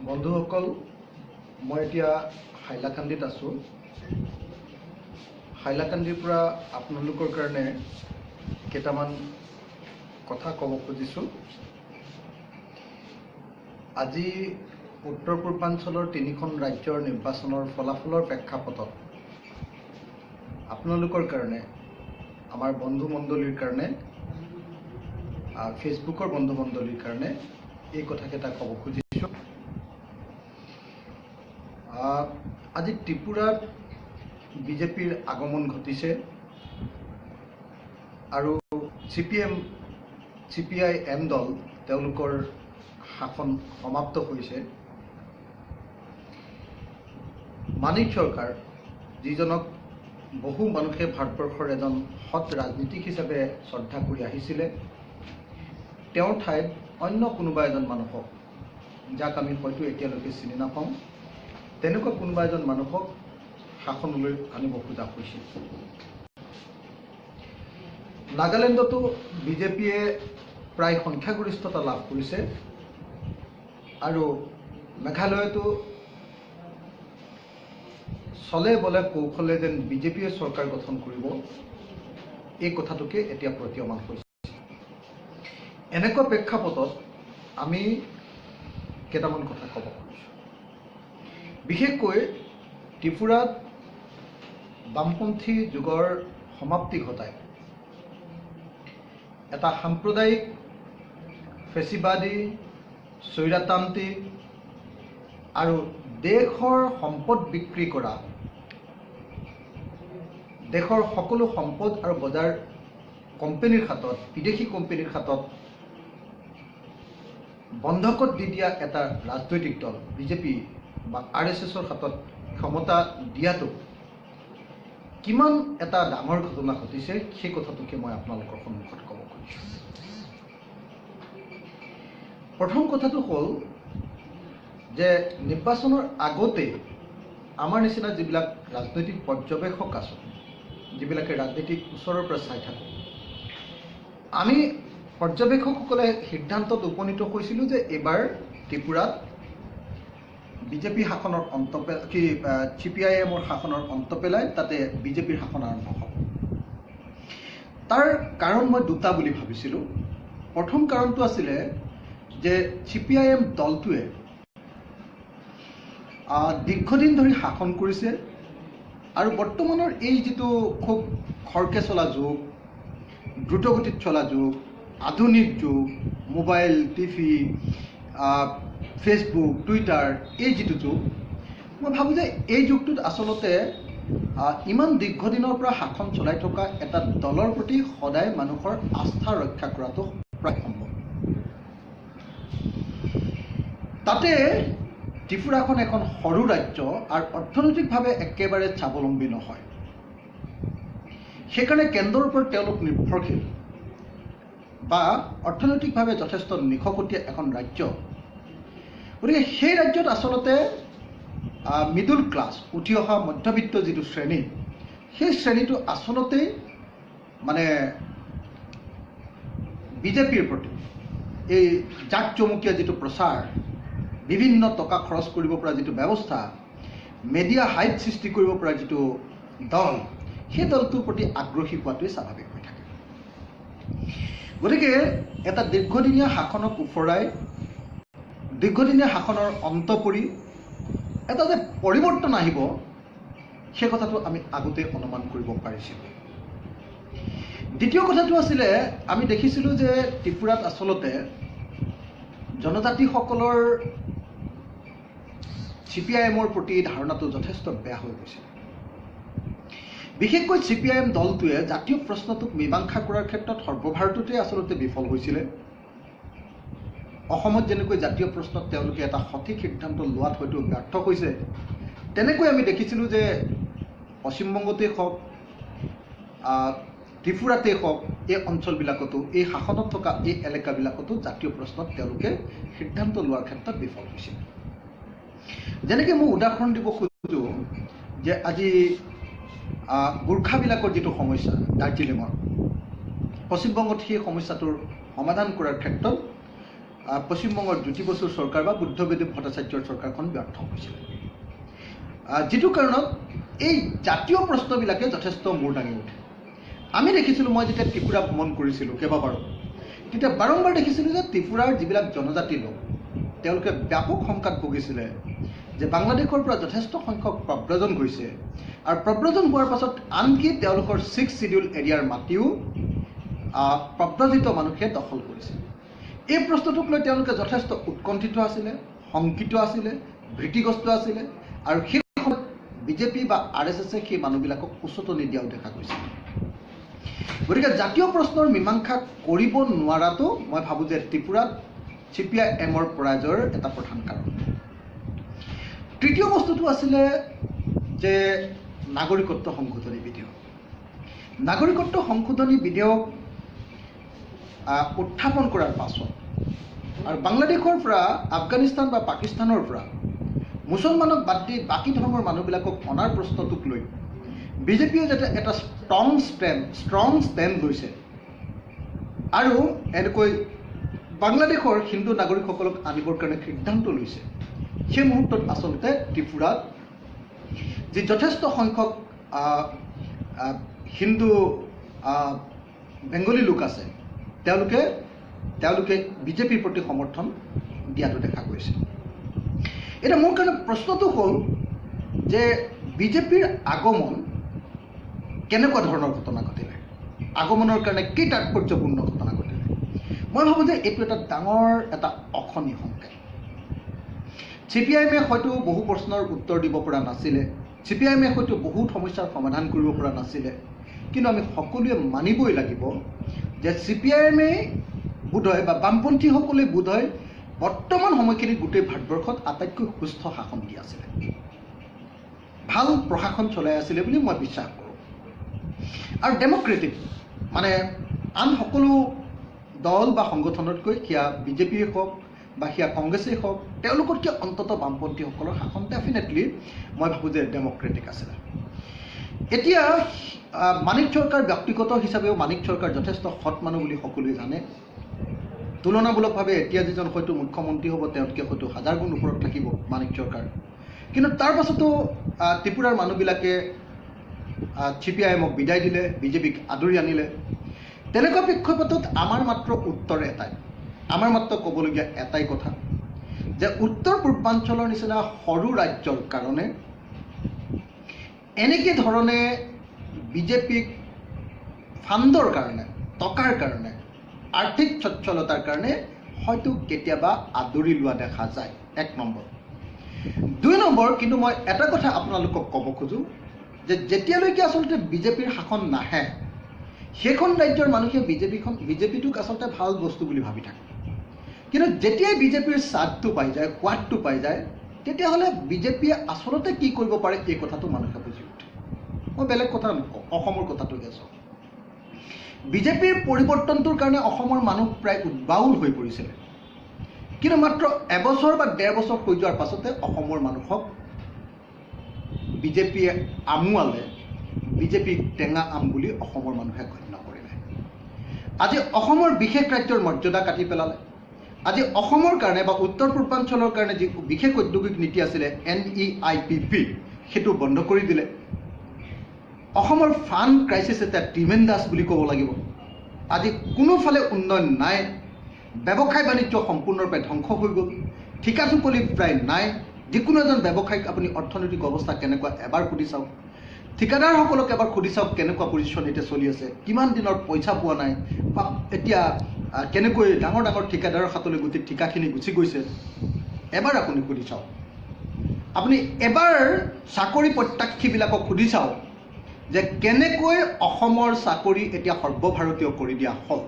বন্ধুসকল, মই এতিয়া হাইলাকান্দিত আছোঁ। হাইলাকান্দিৰ পৰা আপোনালোকৰ কাৰণে কেইটামান কথা ক'ব খুজিছোঁ। আজি উত্তৰ পূৰ্বাঞ্চলৰ তিনিখন ৰাজ্যৰ নিৰ্বাচনৰ ফলাফলৰ প্ৰেক্ষাপটত আপোনালোকৰ কাৰণে, আমাৰ বন্ধুমণ্ডলীৰ কাৰণে, ফেচবুকৰ বন্ধুমণ্ডলীৰ কাৰণে এই কথাকেইটা ক'ব খুজিছোঁ। আজি ত্ৰিপুৰাত বিজেপিৰ আগমন ঘটিছে আৰু C P M, C P I am দল, তেওঁলোকৰ শাসন সমাপ্ত হৈছে। মানিক চৰকাৰ, যিজনক বহু মানুহে ভাৰতবৰ্ষৰ এজন সৎ ৰাজনীতিক হিচাপে শ্ৰদ্ধা কৰি আহিছিলে, তেওঁৰ ঠাইত অন্য কোনোবা এজন মানুহক, যাক আমি হয়তো এতিয়ালৈকে চিনি নাপাওঁ, তেনেকুৱা কোনোবা এজন মানুহক শাসনলৈ আনিব খোজা হৈছিল। নাগালেণ্ডতো বিজেপিয়ে প্ৰায় সংখ্যাগৰিষ্ঠতা লাভ কৰিছে আৰু মেঘালয়তো চলে বলে কৌশলে যেন বিজেপিয়ে চৰকাৰ গঠন কৰিব, এই কথাটোকে এতিয়া প্ৰতীয়মান হৈছে। এনেকুৱা প্ৰেক্ষাপটত আমি কেইটামান কথা ক'ব খুজিছোঁ। বিশেষকৈ ত্ৰিপুৰাত বামপন্থী যুগৰ সমাপ্তি ঘটাই এটা সাম্প্ৰদায়িক, ফেচিবাদী, স্বৈৰাতান্ত্ৰিক আৰু দেশৰ সম্পদ বিক্ৰী কৰা, দেশৰ সকলো সম্পদ আৰু বজাৰ কোম্পেনীৰ হাতত, বিদেশী কোম্পেনীৰ হাতত বন্ধকত দি দিয়া এটা ৰাজনৈতিক দল বিজেপি বা আৰ এছ এছৰ হাতত ক্ষমতা দিয়াটো কিমান এটা ডাঙৰ ঘটনা ঘটিছে, সেই কথাটোকে মই আপোনালোকৰ সন্মুখত ক'ব খুজিছোঁ। প্ৰথম কথাটো হ'ল যে নিৰ্বাচনৰ আগতে আমাৰ নিচিনা যিবিলাক ৰাজনৈতিক পৰ্যবেক্ষক আছোঁ, যিবিলাকে ৰাজনীতিক ওচৰৰ পৰা চাই থাকোঁ, আমি পৰ্যবেক্ষকসকলে সিদ্ধান্তত উপনীত হৈছিলোঁ যে এইবাৰ ত্ৰিপুৰাত বিজেপি শাসনৰ অন্ত, কি, চি পি আই এমৰ শাসনৰ অন্ত পেলাই তাতে বিজেপিৰ শাসন আৰম্ভ হ'ব। তাৰ কাৰণ মই দুটা বুলি ভাবিছিলোঁ। প্ৰথম কাৰণটো আছিলে যে চি পি I am দলটোৱে দীৰ্ঘদিন ধৰি শাসন কৰিছে আৰু বৰ্তমানৰ এই যিটো খুব খৰকৈ চলা যুগ, দ্ৰুতগতিত চলা যুগ, আধুনিক যুগ, মোবাইল, টিভি, ফেচবুক, টুইটাৰ, এই যিটো যুগ, মই ভাবোঁ যে এই যুগটোত আচলতে ইমান দীৰ্ঘদিনৰ পৰা শাসন চলাই থকা এটা দলৰ প্ৰতি সদায় মানুহৰ আস্থা ৰক্ষা কৰাটো প্ৰায় সম্ভৱ। তাতে ত্ৰিপুৰাখন এখন সৰু ৰাজ্য আৰু অৰ্থনৈতিকভাৱে একেবাৰে স্বাৱলম্বী নহয়, সেইকাৰণে কেন্দ্ৰৰ ওপৰত তেওঁলোক নিৰ্ভৰশীল বা অৰ্থনৈতিকভাৱে যথেষ্ট নিশকতীয়া এখন ৰাজ্য। গতিকে সেই ৰাজ্যত আচলতে মিডল ক্লাছ, উঠি অহা মধ্যবিত্ত যিটো শ্ৰেণী, সেই শ্ৰেণীটো আচলতে মানে বিজেপিৰ প্ৰতি এই জাক জমকীয়া যিটো প্ৰচাৰ, বিভিন্ন টকা খৰচ কৰিব পৰা যিটো ব্যৱস্থা, মেডিয়া হাইপ সৃষ্টি কৰিব পৰা যিটো দল, সেই দলটোৰ প্ৰতি আগ্ৰহী হোৱাটোৱে স্বাভাৱিক হৈ থাকে। গতিকে এটা দীৰ্ঘদিনীয়া শাসনক ওফৰাই, দীৰ্ঘদিনীয়া শাসনৰ অন্ত পৰি এটা যে পৰিৱৰ্তন আহিব, সেই কথাটো আমি আগতেই অনুমান কৰিব পাৰিছিলোঁ। দ্বিতীয় কথাটো আছিলে, আমি দেখিছিলোঁ যে ত্ৰিপুৰাত আচলতে জনজাতিসকলৰ চি পি আই এমৰ প্ৰতি ধাৰণাটো যথেষ্ট বেয়া হৈ গৈছে। বিশেষকৈ চি পি I am দলটোৱে জাতীয় প্ৰশ্নটোক মীমাংসা কৰাৰ ক্ষেত্ৰত সৰ্বভাৰততে আচলতে বিফল হৈছিলে। অসমত যেনেকৈ জাতীয় প্ৰশ্নত তেওঁলোকে এটা সঠিক সিদ্ধান্ত লোৱাত হয়তো ব্যৰ্থ হৈছে, তেনেকৈ আমি দেখিছিলোঁ যে পশ্চিমবংগতেই হওক, ত্ৰিপুৰাতেই হওক, এই অঞ্চলবিলাকতো, এই শাসনত থকা এই এলেকাবিলাকতো জাতীয় প্ৰশ্নত তেওঁলোকে সিদ্ধান্ত লোৱাৰ ক্ষেত্ৰত বিফল হৈছিল। যেনেকৈ মই উদাহৰণ দিব খোজোঁ যে আজি গোৰ্খাবিলাকৰ যিটো সমস্যা দাৰ্জিলিঙৰ, পশ্চিমবংগত সেই সমস্যাটোৰ সমাধান কৰাৰ ক্ষেত্ৰত পশ্চিমবংগৰ জ্যোতি বসুৰ চৰকাৰ বা বুদ্ধদেৱ ভট্টাচাৰ্যৰ চৰকাৰখন ব্যৰ্থ হৈছিলে, যিটো কাৰণত এই জাতীয় প্ৰশ্নবিলাকে যথেষ্ট মূৰ দাঙি উঠে। আমি দেখিছিলোঁ, মই যেতিয়া ত্ৰিপুৰা ভ্ৰমণ কৰিছিলোঁ কেইবাবাৰো, তেতিয়া বাৰম্বাৰ দেখিছিলোঁ যে ত্ৰিপুৰাৰ যিবিলাক জনজাতি লোক, তেওঁলোকে ব্যাপক শংকাত ভুগিছিলে যে বাংলাদেশৰ পৰা যথেষ্ট সংখ্যক প্ৰব্ৰজন গৈছে আৰু প্ৰব্ৰজন হোৱাৰ পাছত আনকি তেওঁলোকৰ 6 চিডিউল এৰিয়াৰ মাটিও প্ৰব্ৰজিত মানুহে দখল কৰিছে। এই প্ৰশ্নটোক লৈ তেওঁলোকে যথেষ্ট উৎকণ্ঠিত আছিলে, শংকিত আছিলে, ভীতিগ্ৰস্ত আছিলে আৰু সেই সময়ত বিজেপি বা আৰ এছ এছে সেই মানুহবিলাকক উচতনি দিয়াও দেখা গৈছে। গতিকে জাতীয় প্ৰশ্নৰ মীমাংসা কৰিব নোৱাৰাটো মই ভাবোঁ যে ত্ৰিপুৰাত চি পি আই এমৰ পৰাজয়ৰ এটা প্ৰধান কাৰণ। তৃতীয় বস্তুটো আছিলে যে নাগৰিকত্ব সংশোধনী বিধেয়ক। নাগৰিকত্ব সংশোধনী বিধেয়ক উত্থাপন কৰাৰ পাছত আৰু বাংলাদেশৰ পৰা, আফগানিস্তান বা পাকিস্তানৰ পৰা মুছলমানক বাদ দি বাকী ধৰ্মৰ মানুহবিলাকক অনাৰ প্ৰশ্নটোক লৈ বিজেপিয়ে যাতে এটা ষ্ট্ৰং ষ্টেণ্ড লৈছে আৰু এনেকৈ বাংলাদেশৰ হিন্দু নাগৰিকসকলক আনিবৰ কাৰণে সিদ্ধান্ত লৈছে, সেই মুহূৰ্তত আচলতে ত্ৰিপুৰাত যি যথেষ্ট সংখ্যক হিন্দু বেংগলী লোক আছে, তেওঁলোকে বিজেপিৰ প্ৰতি সমৰ্থন দিয়াটো দেখা গৈছে। এতিয়া মোৰ কাৰণে প্ৰশ্নটো হ'ল যে বিজেপিৰ আগমন কেনেকুৱা ধৰণৰ ঘটনা ঘটিলে, আগমনৰ কাৰণে কি তাৎপৰ্যপূৰ্ণ ঘটনা ঘটিলে? মই ভাবোঁ যে এইটো এটা ডাঙৰ এটা অশনি সংকেত। চি পি আই এমে হয়তো বহু প্ৰশ্নৰ উত্তৰ দিব পৰা নাছিলে, চি পি আই এমে হয়তো বহুত সমস্যাৰ সমাধান কৰিব পৰা নাছিলে, কিন্তু আমি সকলোৱে মানিবই লাগিব যে চি পি আই এমে বোধহয় বা বামপন্থীসকলে বোধহয় বৰ্তমান সময়খিনিত গোটেই ভাৰতবৰ্ষত আটাইতকৈ সুস্থ শাসন দি আছিলে, ভাল প্ৰশাসন চলাই আছিলে বুলি মই বিশ্বাস কৰোঁ। আৰু ডেম'ক্ৰেটিক মানে আন সকলো দল বা সংগঠনতকৈ, সেয়া বিজেপিয়ে হওক বা সেয়া কংগ্ৰেছেই হওক, তেওঁলোকতকৈ অন্ততঃ বামপন্থীসকলৰ শাসন ডেফিনেটলি মই ভাবোঁ যে ডেম'ক্ৰেটিক আছিলে। এতিয়া মানিক চৰকাৰ ব্যক্তিগত হিচাপেও মানিক চৰকাৰ যথেষ্ট সৎ মানুহ বুলি সকলোৱে জানে। তুলনামূলকভাৱে এতিয়া যিজন হয়তো মুখ্যমন্ত্ৰী হ'ব তেওঁতকৈ হয়তো হাজাৰ গুণ ওপৰত থাকিব মানিক চৰকাৰ, কিন্তু তাৰ পাছতো ত্ৰিপুৰাৰ মানুহবিলাকে চি পি আই এমক বিদায় দিলে, বিজেপিক আদৰি আনিলে। তেনেকুৱা প্ৰেক্ষাপটত আমাৰ মাত্ৰ উত্তৰ এটাই, আমাৰ মাত্ৰ ক'বলগীয়া এটাই কথা যে উত্তৰ পূৰ্বাঞ্চলৰ নিচিনা সৰু ৰাজ্যৰ কাৰণে এনেকৈ ধৰণে বিজেপিক ফাণ্ডৰ কাৰণে, টকাৰ কাৰণে, আৰ্থিক স্বচ্ছলতাৰ কাৰণে হয়তো কেতিয়াবা আদৰি লোৱা দেখা যায়, এক নম্বৰ। দুই নম্বৰ, কিন্তু মই এটা কথা আপোনালোকক ক'ব খোজোঁ যে যেতিয়ালৈকে আচলতে বিজেপিৰ শাসন নাহে, সেইখন ৰাজ্যৰ মানুহে বিজেপিটোক আচলতে ভাল বস্তু বুলি ভাবি থাকে, কিন্তু যেতিয়াই বিজেপিৰ স্বাদটো পাই যায়, সোৱাদটো পাই যায়, তেতিয়াহ'লে বিজেপিয়ে আচলতে কি কৰিব পাৰে এই কথাটো মানুহে বুজি উঠে। মই বেলেগ কথা নকওঁ, অসমৰ কথাটোকে চাওঁ। বিজেপিৰ পৰিৱৰ্তনটোৰ কাৰণে অসমৰ মানুহ প্ৰায় উদ্বাউল হৈ পৰিছিলে, কিন্তু মাত্ৰ এবছৰ বা ডেৰ বছৰ হৈ যোৱাৰ পাছতে অসমৰ মানুহক বিজেপিয়ে আমুৱালে, বিজেপিক টেঙা আম বুলি অসমৰ মানুহে গণ্য কৰিলে। আজি অসমৰ বিশেষ ৰাজ্যৰ মৰ্যাদা কাটি পেলালে। আজি অসমৰ কাৰণে বা উত্তৰ পূৰ্বাঞ্চলৰ কাৰণে যি বিশেষ ঔদ্যোগিক নীতি আছিলে NEIPP, সেইটো বন্ধ কৰি দিলে। অসমৰ ফাণ্ড ক্ৰাইচিছ এটা ট্ৰিমেণ্ডাছ বুলি ক'ব লাগিব। আজি কোনোফালে উন্নয়ন নাই, ব্যৱসায় বাণিজ্য সম্পূৰ্ণৰূপে ধ্বংস হৈ গ'ল, ঠিকা চুকলি প্ৰায় নাই। যিকোনো এজন ব্যৱসায়িক আপুনি অৰ্থনৈতিক অৱস্থা কেনেকুৱা এবাৰ সুধি চাওক, ঠিকাদাৰসকলক এবাৰ সুধি চাওক কেনেকুৱা পজিশ্যন এতিয়া চলি আছে, কিমান দিনৰ পইচা পোৱা নাই, বা এতিয়া কেনেকৈ ডাঙৰ ডাঙৰ ঠিকাদাৰৰ হাতলৈ গোটেই ঠিকাখিনি গুচি গৈছে, এবাৰ আপুনি সুধি চাওক। আপুনি এবাৰ চাকৰি প্ৰত্যাশীবিলাকক সুধি চাওক যে কেনেকৈ অসমৰ চাকৰি এতিয়া সৰ্বভাৰতীয় কৰি দিয়া হ'ল।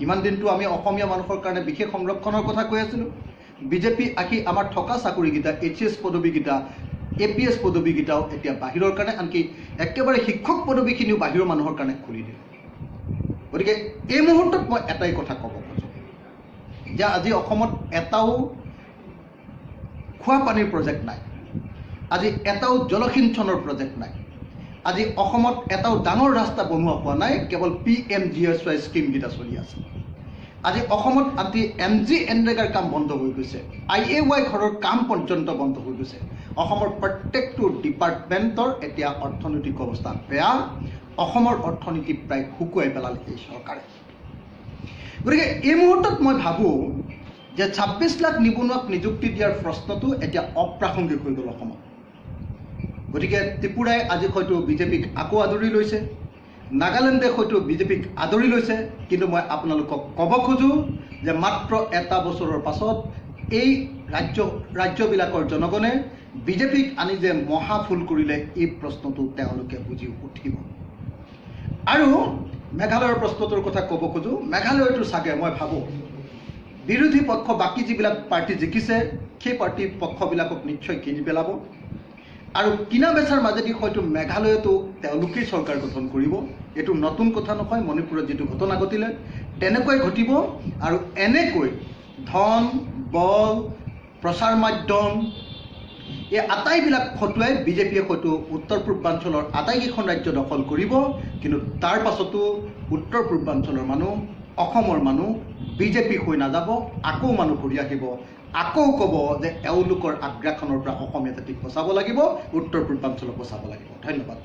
ইমান দিনটো আমি অসমীয়া মানুহৰ কাৰণে বিশেষ সংৰক্ষণৰ কথা কৈ আছিলোঁ, বিজেপি আহি আমাৰ থকা চাকৰিকেইটা, এইচ এছ পদবীকেইটা, এ পি এছ পদবীকেইটাও এতিয়া বাহিৰৰ কাৰণে, আনকি একেবাৰে শিক্ষক পদবীখিনিও বাহিৰৰ মানুহৰ কাৰণে খুলি দিলে। গতিকে এই মুহূৰ্তত মই এটাই কথা ক'ব খোজোঁ যে আজি অসমত এটাও খোৱা পানীৰ প্ৰজেক্ট নাই, আজি এটাও জলসিঞ্চনৰ প্ৰজেক্ট নাই, আজি অসমত এটাও ডাঙৰ ৰাস্তা বনোৱা হোৱা নাই, কেৱল PMGSY স্কীমকেইটা চলি আছে। আজি অসমত আনকি এম জি এনৰেগাৰ কাম বন্ধ হৈ গৈছে, I A Y ঘৰৰ কাম পৰ্যন্ত বন্ধ হৈ গৈছে। অসমৰ প্ৰত্যেকটো ডিপাৰ্টমেণ্টৰ এতিয়া অৰ্থনৈতিক অৱস্থা বেয়া। অসমৰ অৰ্থনীতি প্ৰায় শুকুৱাই পেলালে এই চৰকাৰে। গতিকে এই মুহূৰ্তত মই ভাবোঁ যে 26 লাখ নিবনুৱাক নিযুক্তি দিয়াৰ প্ৰশ্নটো এতিয়া অপ্ৰাসংগিক হৈ গ'ল অসমত। গতিকে ত্ৰিপুৰাই আজি হয়তো বিজেপিক আকৌ আদৰি লৈছে, নাগালেণ্ডে হয়তো বিজেপিক আদৰি লৈছে, কিন্তু মই আপোনালোকক ক'ব খোজোঁ যে মাত্ৰ এটা বছৰৰ পাছত এই ৰাজ্যবিলাকৰ জনগণে বিজেপিক আনি যে মহাভুল কৰিলে, এই প্ৰশ্নটো তেওঁলোকে বুজি উঠিব। আৰু মেঘালয়ৰ প্ৰশ্নটোৰ কথা ক'ব খোজোঁ, মেঘালয়তো চাগে মই ভাবোঁ বিৰোধী পক্ষ বাকী যিবিলাক পাৰ্টি জিকিছে সেই পাৰ্টি পক্ষবিলাকক নিশ্চয় কিনি পেলাব, আৰু কিনা বেচাৰ মাজেদি হয়তো মেঘালয়তো তেওঁলোকেই চৰকাৰ গঠন কৰিব। এইটো নতুন কথা নহয়, মণিপুৰত যিটো ঘটনা ঘটিলে তেনেকুৱাই ঘটিব। আৰু এনেকৈ ধন বল প্ৰচাৰ মাধ্যম এই আটাইবিলাক খটুৱাই বিজেপিয়ে হয়তো উত্তৰ পূৰ্বাঞ্চলৰ আটাইকেইখন ৰাজ্য দখল কৰিব, কিন্তু তাৰ পাছতো উত্তৰ পূৰ্বাঞ্চলৰ মানুহ, অসমৰ মানুহ বিজেপি হৈ নাযাব, আকৌ মানুহ ঘূৰি আহিব, আকৌ ক'ব যে এওঁলোকৰ আগ্ৰাসনৰ পৰা অসমীয়া জাতিক বচাব লাগিব, উত্তৰ পূৰ্বাঞ্চলক বচাব লাগিব। ধন্যবাদ।